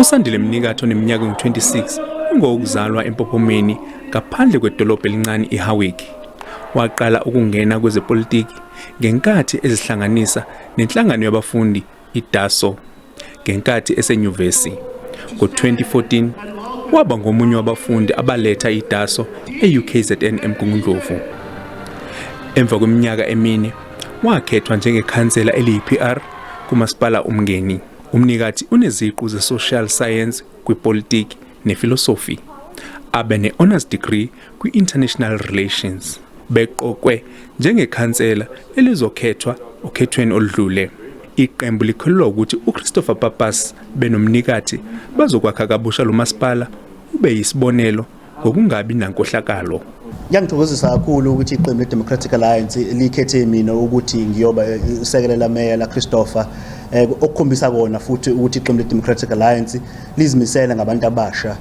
USandile Mnikathi oneminyaka engu-26 ungowokuzalwa eMpophomeni ngaphandle kwedolobha elincane iHowick. Waqala ukungena kwezepolitiki ngenkathi ezihlanganisa nenhlangano yabafundi iDASO ngenkathi esenyuvesi. Ngo-2014 waba ngomunye wabafundi abaletha iDASO e-UKZN eMgungundlovu. Emva kweminyaka emine wakhethwa njengekhansela eliyi-PR kuMasipala uMngeni. Umnikathi uneziqu ze-Social Science kwipolitiki nefilosofi, abe ne-Honours Degree kwi-International Relations. Beqokwe njengekhansela elizokhethwa okhethweni oludlule. Iqembu likholelwa ukuthi uChristopher Pappas benoMnikathi bazokwakha kabusha lo masipala ube yisibonelo ngokungabi nankohlakalo. Kuyangithokozisa kakhulu ukuthi iqembu le-Democratic Alliance likhethe mina ukuthi ngiyoba isekela lameya la Christopher, okukhombisa kona futhi ukuthi iqembu le-Democratic Alliance lizimisele ngabantu abasha.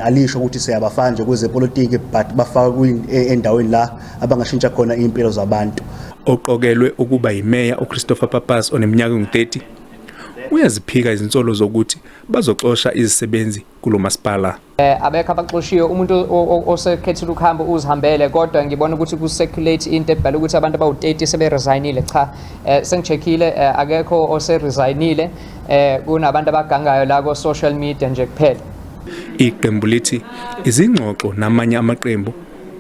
Alisho ukuthi siyabafaka nje kwezepolitiki, but bafaka endaweni la abangashintsha khona impilo zabantu. Oqokelwe ukuba yimeya uChristopher Pappas oneminyaka engu-30 uyaziphika izinsolo zokuthi bazoxosha izisebenzi kulo masipala. Abekho abaxoshiwe. Umuntu osekhethile ukuhamba uzihambele, kodwa ngibona ukuthi ku-circulate into ebhala ukuthi abantu abawu-30 seberesignile. Cha, sengi-checkile, akekho oseresignile. Kunabantu abagangayo la ko-social media nje kuphela. Iqembu lithi izingxoxo namanye amaqembu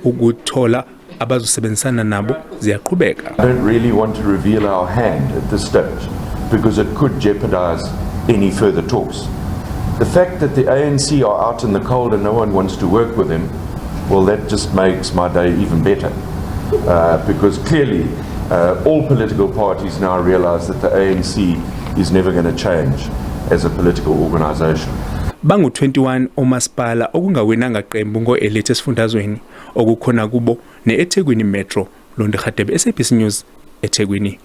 ukuthola abazosebenzisana nabo ziyaqhubeka. I don't really want to reveal our hand at this stage because it could jeopardize any further talks. The fact that the ANC are out in the cold and no one wants to work with them, well, that just makes my day even better. Because clearly, all political parties now realize that the ANC is never going to change as a political organization. Bangu-21 omasipala okungawinanga qembu ngo-elite esifundazweni, okukhona kubo ne-eThekwini Metro. Londi Hadebe, SABC News, eThekwini.